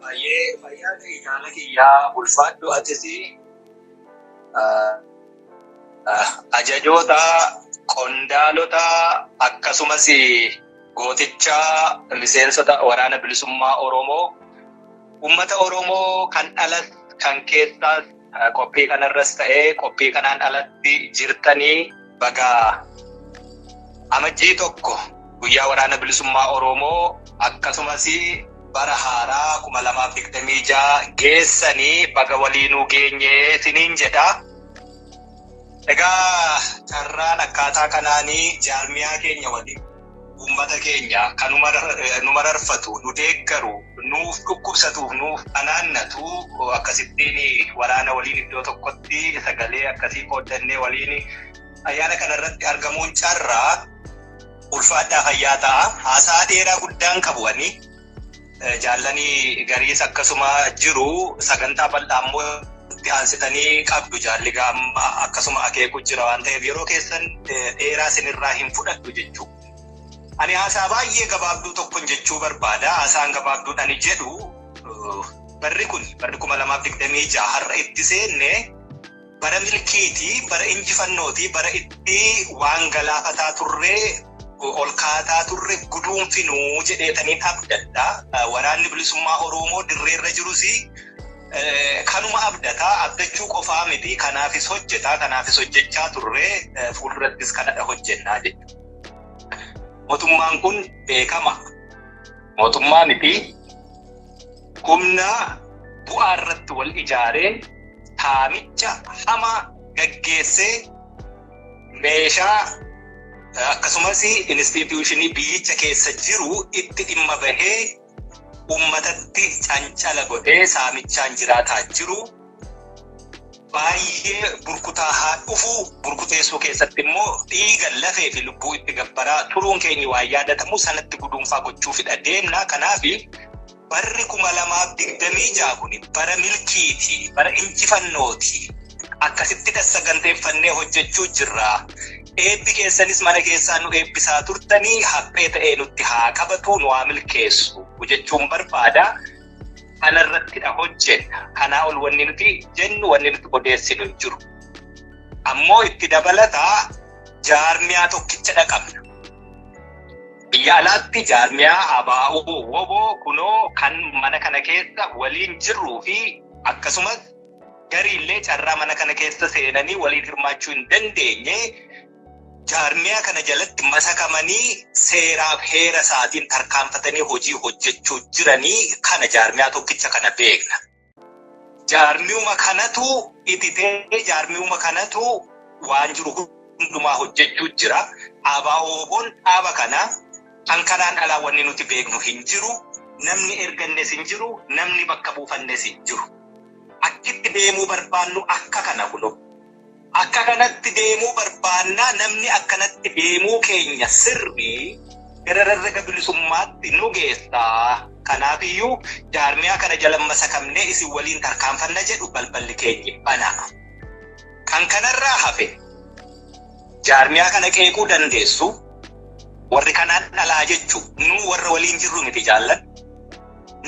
Baay'ee fayyaa ta'e jaala kiyyaa ulfaadhu atis ajajoota qondaalota akkasumas gooticha miseensota waraana bilisummaa Oromoo uummata Oromoo kan alas kan keessaas qophii kanarras ta'ee qophii kanaan alatti jirtanii bagaa Amajjii 1 guyyaa waraana bilisummaa Oromoo akkasumas bara haaraa 2026 geessanii baga waliinuu geenyee isiniin jedha. Egaa carraan akkaataa kanaanii jaarmiyaa keenya waliin uummata keenya kan nu mararfatu, nu deeggaru, nuuf dhukkubsatuuf, nuuf anaannatu akkasittiin waraana waliin iddoo tokkotti sagalee akkasii qooddannee waliin ayyaana kanarratti argamuun carraa ulfaadhaa fayyaa ta'a. Haasaa dheeraa guddaan qabu ani. Jaallanii gariis akkasuma jiru. Sagantaa bal'aa immoo itti aansitanii qabdu jaalli gaamma akkasuma akeeku jira waan ta'eef yeroo keessan dheeraa isinirraa hin fudhadhu jechuudha. Ani haasaa baay'ee gabaabduu tokkon jechuu barbaada. Haasaan gabaabduun ani jedhu barri kun barri 2026 har'a itti seenne bara milkiiti, bara injifannooti, bara itti waan galaafataa turree ol kaataa turre guduunfinuu jedheetaniin abdadha. Waraanni bilisummaa Oromoo dirreerra jirus kanuma abdata. Abdachuu qofaa miti, kanaafis hojjeta, kanaafis hojjechaa turre, fuuldurattis kanadha hojjennaa jechuudha. Mootummaan kun beekama. Mootummaa miti humna bu'aa irratti wal ijaaree saamicha hamaa gaggeessee meeshaa akkasumas instituushinii biyyicha keessa jiru itti dhimma bahee uummatatti cancala godhee saamichaan jiraataa jiru. Baay'ee burkutaa haa dhufu, burkuteessuu keessatti immoo dhiiga lafee fi lubbuu itti gabbaraa turuun keenya waan yaadatamu sanatti guduunfaa gochuufidha deemna. Kanaaf barri 2026 kun bara milkiiti, bara injifannooti. Akkasitti saganteeffannee hojjechuu jirra. Eebbi keessanis mana keessaa nu eebbisaa turtanii haphee ta'ee nutti haa qabatu, nu haa milkeessu jechuun barbaada. Kanarrattidha hojjenna. Kanaa ol wanni nuti jennu, wanni nuti odeessinu hin jiru. Ammoo itti dabalataa jaarmiyaa tokkicha dhaqabna. Biyya alaatti jaarmiyaa ABO WBO kunoo kan mana kana keessa waliin jirruu fi akkasumas gariillee carraa mana kana keessa seenanii waliin hirmaachuu hin dandeenye jaarmiyaa kana jalatti masakamanii seeraaf heera isaatiin tarkaanfatanii hojii hojjechuu jiranii kana jaarmiyaa tokkicha kana beekna. Jaarmiyuma kanatu ititee, jaarmiyuma kanatu waan jiru hundumaa hojjechuu jira. ABO'n dhaaba kana kan kanaan alaa wanni nuti beeknu hin jiru. Namni ergannes hin jiru, namni bakka buufannes hin jiru. Akkitti deemuu barbaannu akka kana kunoo. Akka kanatti deemuu barbaannaa, namni akkanatti deemuu keenya sirrii gara rarraga bilisummaatti nu geessaa. Kanaafiyyuu jaarmiyaa kana jala masakamnee isin waliin tarkaanfanna jedhu balballi keenyi banaa. Kan kanarraa hafe jaarmiyaa kana qeequu dandeessu warri kanaan dhalaa jechuu nu warra waliin jirru miti jaallan.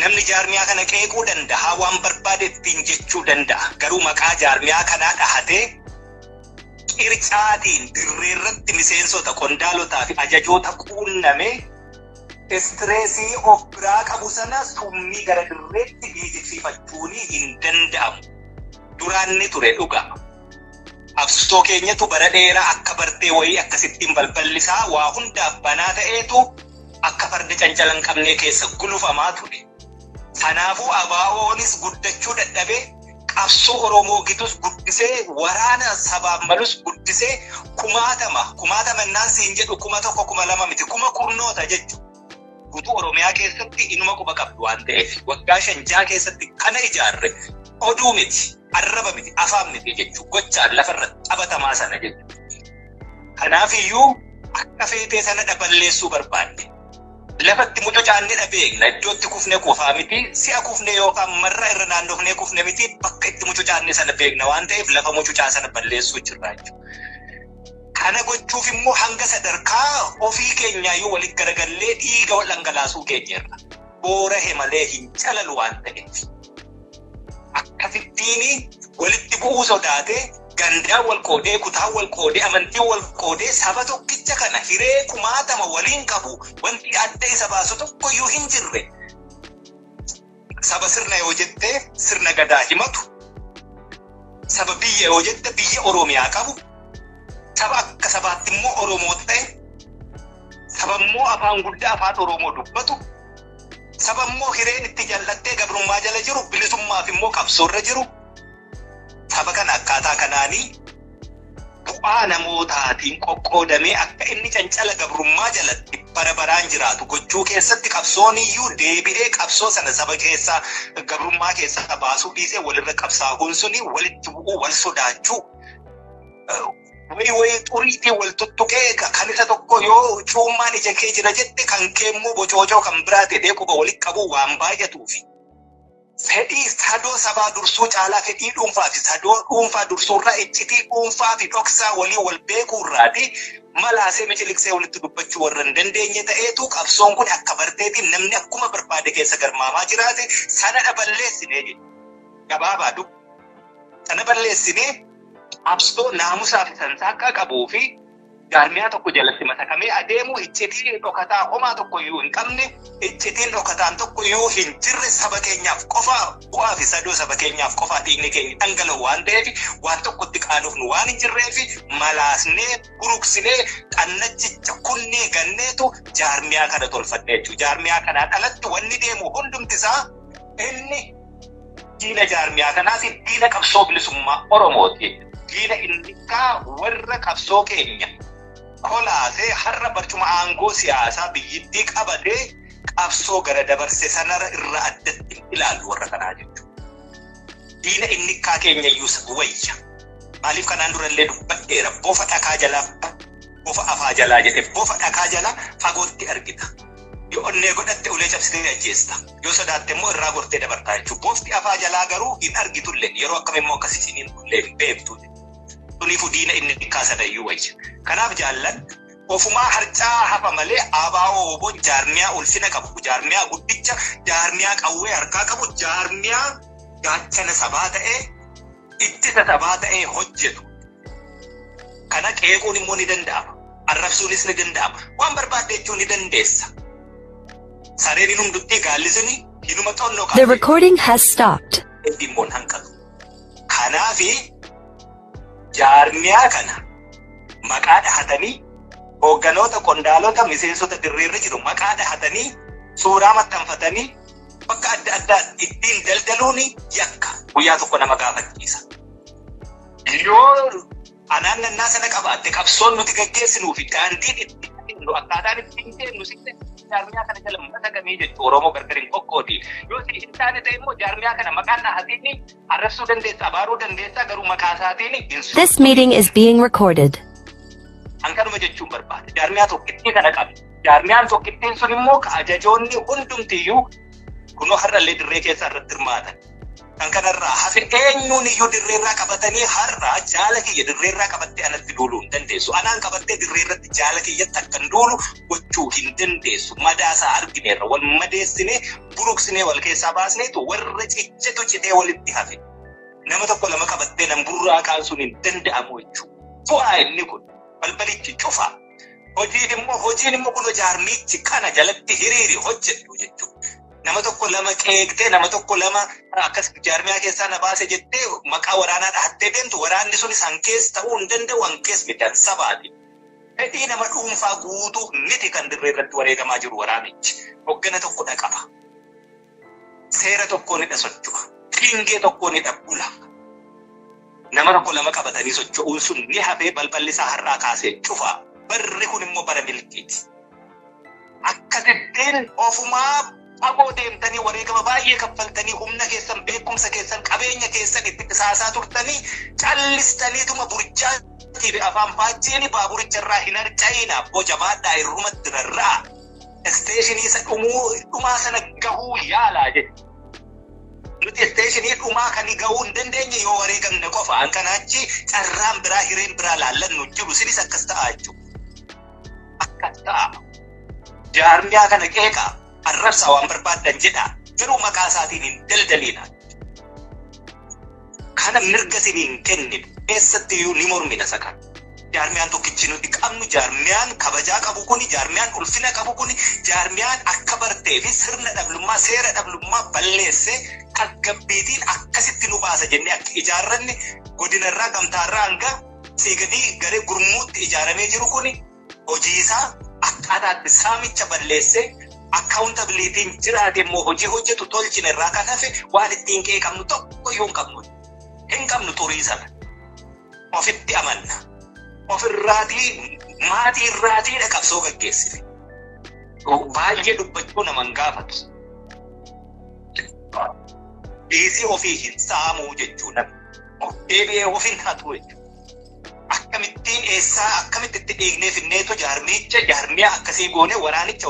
Namni jaarmiyaa kana qeequu danda'a, waan barbaade ittiin jechuu danda'a. Garuu maqaa jaarmiyaa kanaa dhahatee qircaatiin dirree irratti miseensota, qondaalotaa fi ajajoota quunname istireesii of biraa qabu sana summii gara dirreetti geejjibsiifachuun hin danda'amu. Duraan ni ture dhuga. Qabsoo keenyatu bara dheeraa akka bartee wayii akkasittiin balballisaa waa hundaaf banaa ta'eetu akka farda cancala hin qabnee keessa gulufamaa ture. Kanaafuu ABO'nis guddachuu dadhabee qabsoo Oromoo gitus guddisee waraana sabaaf malus guddisee kumaatama kumaatama innaan siin jedhu 1000 2000 miti, kuma kurnoota jechuudha. Guutuu Oromiyaa keessatti inuma quba qabdu waan ta'eef waggaa 5-6 keessatti kana ijaarre oduu miti, arraba miti, afaan miti jechuudha. Gochaan lafarratti qabatamaa sana jechuudha. Kanaafiyyuu akka feetee sana dhaballeessuu barbaanne. Lafatti mucucaanne dhabeekna, iddootti kufne qofaa miti, si'a kufne yookaan marra irra naannofnee kufne miti, bakka itti mucucaanne sana beekna waan ta'eef lafa mucucaa sana balleessuu jirra jechuudha. Kana gochuuf immoo hanga sadarkaa ofii keenyaayyuu walitti garagallee dhiiga wal dhangalaasuu keenyerra. Boorahe malee hin calalu waan ta'eef. Akkasittiin walitti bu'uu sodaatee gandaa wal qoodee, kutaa wal qoodee, amantii wal qoodee saba tokkicha kana hiree kumaatama waliin qabu wanti adda isa baasu tokkoyyuu hin jirre. Saba sirna yoo jettee sirna gadaa himatu, saba biyya yoo jette biyya Oromiyaa qabu, saba akka sabaatti immoo Oromoo ta'e, saba immoo afaan guddaa afaan Oromoo dubbatu, saba immoo hireen itti jallattee gabrummaa jala jiru, bilisummaaf immoo qabsoorra jiru, saba kana akkaataa kanaanii bu'aa namootaatiin qoqqoodamee akka inni cancala gabrummaa jalatti bara baraan jiraatu gochuu keessatti qabsoon iyyuu deebi'ee qabsoo sana saba keessaa gabrummaa keessaa baasuu dhiisee walirra qabsaa'uun suni walitti bu'uu, wal sodaachuu, wayi xuriitii wal tuttuqee kan isa tokko yoo cuummaan ija kee jira jette kan kee immoo bocoocoo kan biraa ta'ee quba walitti qabuu waan baay'atuufi. Fedhii sadoo sabaa dursuu caalaa fedhii dhuunfaa fi sadoo dhuunfaa dursuurraa iccitii dhuunfaa fi dhoksaa walii wal beekuurraati malaasee miciliqsee walitti dubbachuu warra hin dandeenye ta'eetu qabsoon kun akka barteetiin namni akkuma barbaade keessa garmaamaa jiraate sana balleessinee jechuudha. Gabaabaa dubbi. Sana balleessinee qabsoo naamusaa fi sansaakkaa qabuu fi jaarmiyaa tokko jalatti masakamee adeemu iccitii dhokataa homaa tokko iyyuu hin qabne, iccitiin dhokataan tokko iyyuu hin jirre, saba keenyaaf qofa bu'aa fi sadoo saba keenyaaf qofa dhiigni keenya dhangala'u waan ta'eef waan tokkotti qaanofnu waan hin jirreef malaasnee buruksinee xannachicha kunnee ganneetu jaarmiyaa kana tolfanne jechuudha. Jaarmiyaa kanaan alatti wanni deemu hundumti isaa inni diina jaarmiyaa kanaati, diina qabsoo bilisummaa Oromooti. Diina inni warra qabsoo keenya kolaasee har'a barcuma aangoo siyaasaa biyyittii qabatee qabsoo gara dabarse sanarra irraa addatti ilaallu warra kanaa jechuudha. Diina inni kaa keenya iyyuu wayya. Maaliif kanaan durallee dubbadheera, bofa dhakaa jalaa, bofa afaa jalaa jedhe, bofa dhakaa jalaa fagootti argita. Yoo onnee godhatte ulee cabsitee ajjeesta. Yoo sodaatte immoo irraa gortee dabartaa jechuudha. Bofti afaa jalaa garuu hin argitullee, yeroo akkam immoo akkasii isiniin illee hin beektu. Tuniifuu diina inni kaa iyyuu wayya. Kanaaf jaallan, ofumaa harcaa hafa malee ABO WBOn jaarmiyaa ulfina qabu, jaarmiyaa guddicha, jaarmiyaa qawwee harkaa qabu, jaarmiyaa gaachana sabaa ta'ee, ittisa sabaa ta'ee hojjetu. Kana qeequun immoo ni danda'ama. Arrabsuunis ni danda'ama. Waan barbaadde jechuun ni dandeessa. Sareen hunduttii gaalli suni hinuma xonnoo The recording has stopped. Dhimmoon hanqatu. Kanaafi jaarmiyaa kana maqaa dhahatanii hoogganoota, qondaalota, miseensota dirreerra jiru maqaa dhahatanii suuraa maxxanfatanii bakka adda addaa ittiin daldaluun yakka guyyaa tokko nama gaafachiisa. Yoo anaan nannaa sana qabaatte, qabsoon nuti gaggeessinuu fi daandiin ittiin adeemnu, akkaataan ittiin deemnu sitti jaarmiyaa kana jala masakamee jechuudha, Oromoo gargar hin qoqqoodi. Yoo si hin taane ta'e immoo jaarmiyaa kana maqaan dhahatiin arrabsuu dandeessa, abaaruu dandeessa, garuu maqaa isaatiin hin This meeting is being recorded. Hankanuma jechuun barbaade. Jaarmiyaa tokkittii kana qabna. Jaarmiyaan tokkittiin sun immoo ka ajajoonni hundumtiyyuu kunoo har'allee dirree keessa irratti hirmaatan. Kan kanarraa hafe eenyuun iyyuu dirreerraa qabatanii har'a jaala kiyya dirreerraa qabattee anatti duuluu hin dandeessu. Anaan qabattee dirreerratti jaala kiyyatti akkan duulu gochuu hin dandeessu. Madaasaa argineerra, wal madeessinee buruqsinee wal keessaa baasneetu warra ciccitu citee walitti hafe. Nama tokko lama qabattee nan burraa kaasuun hin danda'amu jechuudha. Bu'aa inni kun balbalichi cufa. Hojiin immoo kun jaarmichi kana jalatti hiriiri hojjedhu jechuudha. Nama tokko lama qeeqtee, nama tokko lama akkas jaarmiyaa keessaa na baase jettee maqaa waraanaa dhahattee deemtu, waraanni sunis hankees ta'uu hin danda'u, hankees miti, sabaati. Fedhii nama dhuunfaa guutuu miti kan dirree irratti wareegamaa jiru waraanichi. Hoggana tokko qaba. Seera tokkoon hidha socho'a. Fiingee tokkoon hidha bula. Nama tokko lama qabatanii socho'uun sun ni hafee balballi isaa har'aa kaasee cufa. Barri kun immoo bara milkiiti. Akkasittiin ofumaa fagoo deemtanii wareegama baay'ee kaffaltanii, humna keessan, beekumsa keessan, qabeenya keessan itti qisaasaa turtanii, callistaniituma burjaatii fi afaan faajjiin baaburicha irraa hin harca'ina, bojabaadhaa, irrumatti rarra'a. Isteeshinii isa dhumuu dhumaa sana gahuu yaalaa jechuudha. Nuti isteeshinii dhumaa kan gahuu hin dandeenye yoo wareegamne qofa. An kanaachi carraan biraa, hireen biraa laallannu jiru. Sinis akkas ta'a jechuudha. Akkas ta'a. Jaarmiyaa kana qeeqaa. Arrabsaa waan barbaaddan jedhaa. Garuu maqaa isaatiin hin daldaliina. Kana mirga isiniin kenninu. Eessatti iyyuu ni mormina isa kana. Jaarmiyaan tokkichi nuti qabnu, jaarmiyaan kabajaa qabu kuni, jaarmiyaan ulfina qabu kuni, jaarmiyaan akka bartee fi sirna dhablummaa, seera dhablummaa balleessee tasgabbiitiin akkasitti nu baasa jennee akka ijaarranne godinarraa gamtaarraa hanga siigadii garee gurmuutti ijaaramee jiru kuni hojii isaa akkaataatti saamicha balleessee accountability'n jiraate immoo hojii hojjetu tolchine irraa kan hafe waan ittiin qeeqamnu tokko iyyuu hin qabnu. Hin qabnu xurii sana. Ofitti amanna. Ofirraatii maatii irraatiidha qabsoo gaggeessine. Baay'ee dubbachuu nama hin gaafatu. Dhiisii ofii hin saamuu jechuu namni. Of deebi'ee of hin hatu jechuudha. Akkamittiin eessaa akkamitti itti dhiignee finneetu jaarmicha jaarmiyaa akkasii goone waraanicha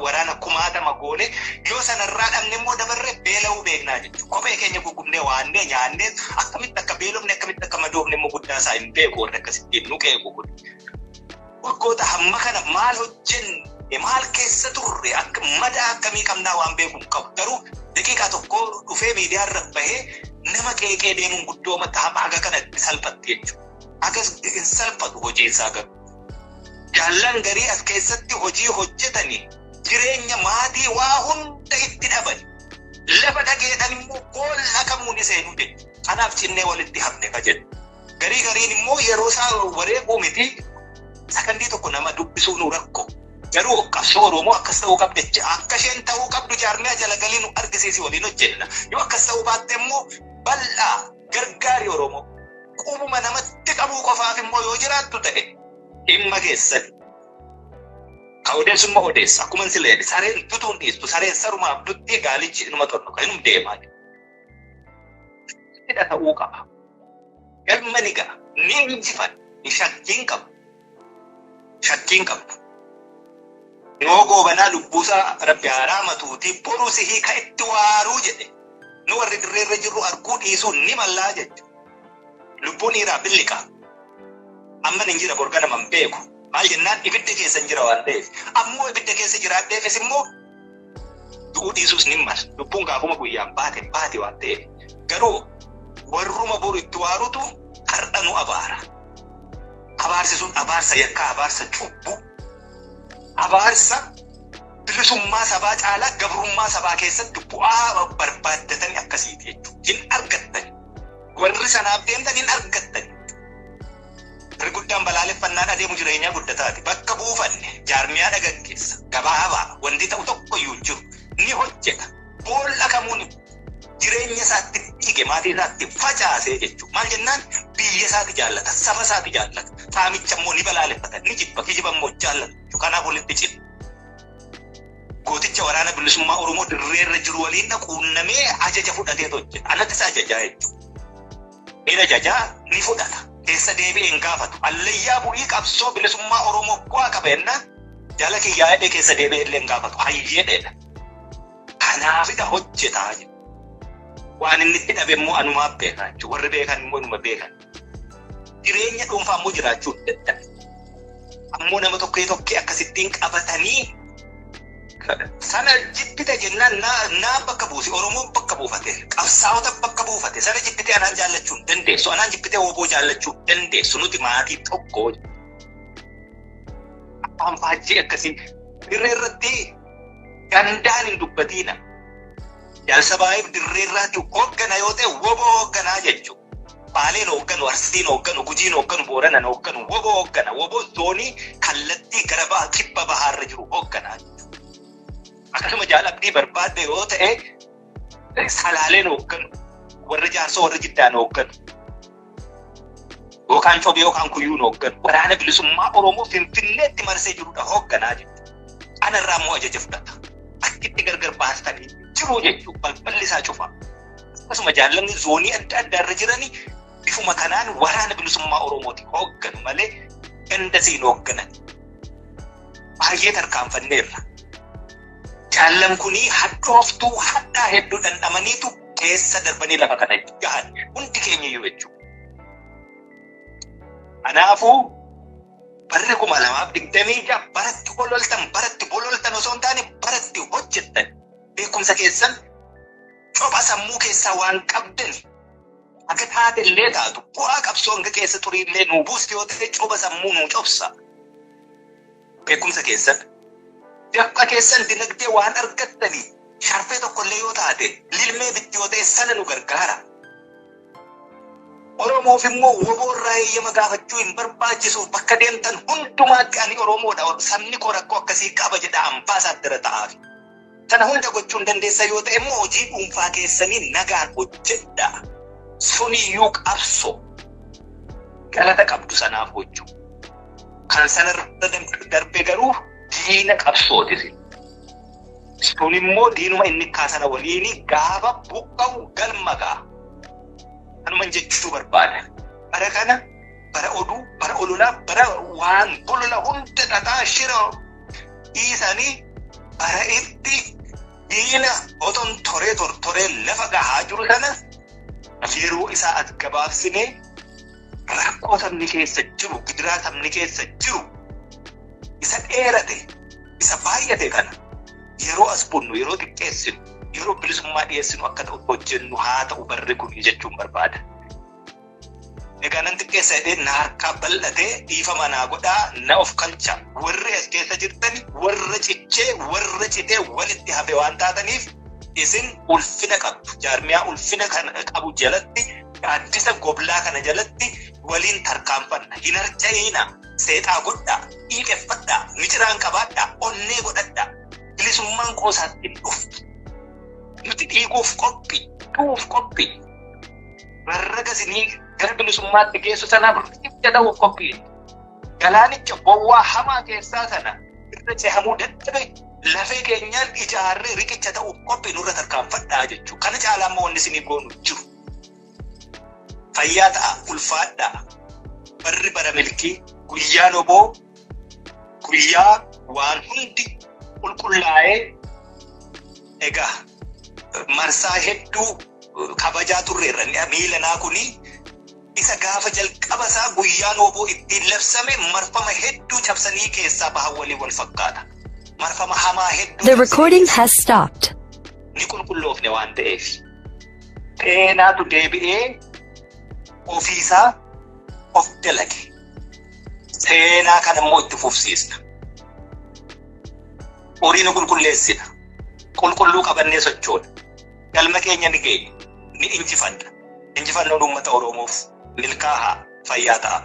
waraana kumaatama goone yoo sanarraa dhabne immoo dabarree beela'uu beeknaa jechuudha. Kophee keenya gugubnee waannee nyaannee akkamitti akka beelofne akkamitti akka madoofne immoo guddaa isaa hin beeku warri akkasittiin nu qeequ kun. Waggoota hamma kana maal hojjenne maal keessa turre akka madaa akkamii qabnaa waan beeku hin qabu. Garuu daqiiqaa tokko dhufee miidiyaa irra bahee nama qeeqee deemuun guddoo haga kana itti salphatti jechuudha. Akkas hin salphatu hojiin isaa garuu. Jaallan garii as keessatti hojii hojjetanii jireenya maatii waa hunda itti dhaban. Lafa dhageedhaan immoo boolla kamuu ni seenuu jechuudha. Kanaaf cinnee walitti hafne ka jedhu. Garii gariin immoo yeroo isaa wareeguu miti sakandii tokko nama dubbisuu nu rakko. Garuu qabsoo Oromoo akkas ta'uu qabdi akka isheen ta'uu qabdu jaarmiyaa jala galii nu argisiisi waliin hojjenna. Yoo akkas ta'uu baatte immoo bal'aa gargaari Oromoo. Qubuma namatti qabuu qofaaf immoo yoo jiraattu ta'e dhimma keessatti. Ka odeessu immoo odeessa. Akkuma isin jedhe sareen dutuun dhiistu sareen sarumaaf dutti gaalichi inuma xonnoqa inum deemaa jiru. Hidha ta'uu qaba. Galma ni ga'a. Ni injifan. Shakkiin qabu. Shakkiin qabu. Noo goobanaa lubbuusaa rabbi haaraa matuuti boruu si hiika itti waaruu jedhe. Nu warri dirreerra jirru arguu dhiisuu ni mallaa jechuudha. Lubbuun dhiiraa billiqa. Amma hin jira borga nama hin beeku. Maal jennaan ibidda keessa hin jira waan ta'eef. Ammoo ibidda keessa jiraadheefis immoo du'uu dhiisuus ni mala. Lubbuun gaafuma guyyaan baate baate waan ta'eef. Garuu warruma boru itti waarutu har'a nu abaara. Abaarsi sun abaarsa yakkaa, abaarsa cubbuu, abaarsa bilisummaa sabaa caalaa gabrummaa sabaa keessatti bu'aa barbaaddatanii akkasiiti jechuudha. Hin argattani. Warri sanaaf deemtan hin argattani. Warri guddaan balaaleffannaan adeemu jireenyaa guddataati. Bakka buufanne jaarmiyaa dhagaggeessa. Gabaabaa wanti ta'u tokko iyyuu hin jiru. Ni hojjeta. Boolla kamuun jireenya isaatti dhiige maatii isaatti facaasee jechuudha. Maal jennaan biyya isaatti jaallata, saba isaatti jaallata. Saamicha immoo ni balaaleffata, ni jibba, kijiba immoo jaallata. Kanaaf walitti cima. Gooticha waraana bilisummaa Oromoo dirreerra jiru waliin quunnamee ajaja fudhatee hojjeta. Anatti isa ajajaa jechuudha. Ni ajajaa ni fudhata. Keessa deebi'ee hin gaafatu. Allayyaa bu'ii qabsoo bilisummaa Oromoo bu'aa qaba jennaan jala kiyyaa hidhee keessa deebi'ee illee hin gaafatu. Hayyee dheedha. Kanaafidha hojjetaa jechuudha. Waan inni itti dhabe immoo anumaaf beekaa jechuudha. Warri beekan immoo inuma beekan. Jireenya dhuunfaa immoo jiraachuu hin dadhabe. Ammoo nama tokkee tokkee akkasittiin qabatanii sana jibbite jennaan naa bakka buuse Oromoon bakka buufate qabsaa'ota bakka buufate sana jibbite anaan jaallachuu hin dandeessu anaan jibbite Woboo jaallachuu hin dandeessu nuti maatii tokko. Afaan faajjii akkasii dirree irratti gandaan hin dubbatiina. Jaalsa baay'ee dirree irratti hooggana yoo ta'e Woboo hoogganaa jechuudha. Baaleen hoogganu, Arsiin hoogganu, Gujiin hoogganu, Booranan hoogganu, Woboo hooggana. Woboo zoonii kallattii gara baha kibba bahaarra jiru hoogganaa jechuudha. Akkasuma jaalabdii barbaadde yoo ta'e Salaaleen hoogganu, warri Jaarsoo warri Jiddaan hoogganu. Yookaan Cobii yookaan Kuyyuun hoogganu. Waraana bilisummaa Oromoo Finfinneetti marsee jirudha hoogganaa jechuudha. Anarraa immoo ajaja fudhata. Akkitti gargar baastanii jiru jechuudha. Balballi isaa cufa. Akkasuma jaallanni zoonii adda addaa irra jiranii bifuma kanaan waraana bilisummaa Oromooti hoogganu malee ganda siin hoogganan. Baay'ee tarkaanfanneerra. Jaallan kunii hadhooftuu hadhaa hedduu dhandhamaniitu keessa darbanii lafa kana gahan hundi keenya iyyuu jechuudha. Kanaafuu Barri 2026 baratti ololtan, baratti bololtan osoo hin taane baratti hojjettan. Beekumsa keessan, copha sammuu keessaa waan qabdan, akka taate illee taatu, bu'aa qabsoo hanga keessa turii illee nuu buusti yoo ta'e, copha sammuu nuu cobsa. Beekumsa keessan, dafqa keessan, dinagdee waan argattanii sharfee tokkollee yoo taate, lilmee bitti yoo ta'e, sana nu gargaara. Oromoof immoo WBO irraa eeyyama gaafachuu hin barbaachisu. Bakka deemtan hundumaatti "Ani Oromoodha, sabni koo rakkoo akkasii qaba" jedha, ambaasaaddara ta'aafi. Sana hunda gochuu hin dandeessa yoo ta'e immoo, hojii dhuunfaa keessanii nagaan hojjedha. Suniyyuu qabsoo galata qabdu sanaaf hojju. Kan sanarra darbe garuu diina qabsootis. Sun immoo diinuma inni kaasana waliin gaafa buqqa'u galma ga'a. Kanuman jechuu barbaada. Bara kana bara oduu, bara ololaa, bara waan bolola hunda xaxaa shira dhiisanii, bara itti diina oton toree tortoree lafa gahaa jiru sana yeroo isaa as gabaabsinee, rakkoo sabni keessa jiru, gidiraa sabni keessa jiru, isa dheerate, isa baay'ate kana yeroo as bunnu, yeroo xiqqeessinu, yeroo bilisummaa dhiyeessinu akka ta'u hojjennu haa ta'u barri kun jechuun barbaada. Egaa nan xiqqeessa jedhee na harkaa bal'atee, dhiifama naa godhaa, na of kalcha. Warri as keessa jirtan warra cichee, warra citee walitti hafe waan taataniif, isin ulfina qabdu. Jaarmiyaa ulfina kana qabu jalatti, gaaddisa goblaa kana jalatti waliin tarkaanfanna. Hin harca'iina. Seexaa godhaa, dhiiqeffadhaa, miciraan qabaadhaa, onnee godhadhaa. Bilisummaan qoosaatti hin dhuftu. Nuti dhiiguuf qophii, du'uuf qophii. Rarraga isinii gara bilisummaatti geessu sanaaf riqicha ta'uuf qophii. Galaanicha bowwaa hamaa keessaa sana irra cehamuu dadhabe lafee keenyaan ijaarree riqicha ta'uuf qophii, nurra tarkaanfadhaa jechuudha. Kana caalaa immoo wanni isinii goonu jiru. Fayyaa ta'a, ulfaadhaa. Barri bara milkii, guyyaan oboo, guyyaa waan hundi qulqullaa'ee, egaa marsaa hedduu kabajaa turreerra. Miilanaa kuni isa gaafa jalqaba isaa guyyaan oboo ittiin labsame marfama hedduu cabsanii keessaa bahan waliin wal fakkaata. Marfama hamaa hedduu The recording has stopped. ni qulqulloofne waan ta'eef. Seenaatu deebi'ee ofiisaa of dalage. Seenaa kana immoo itti fufsiisna. Horii nu qulqulleessina. Qulqulluu qabannee sochoona. Galma keenya ni geenya. Ni injifanna. Injifannoon uummata Oromoof milkaa'aa, fayyaa ta'a.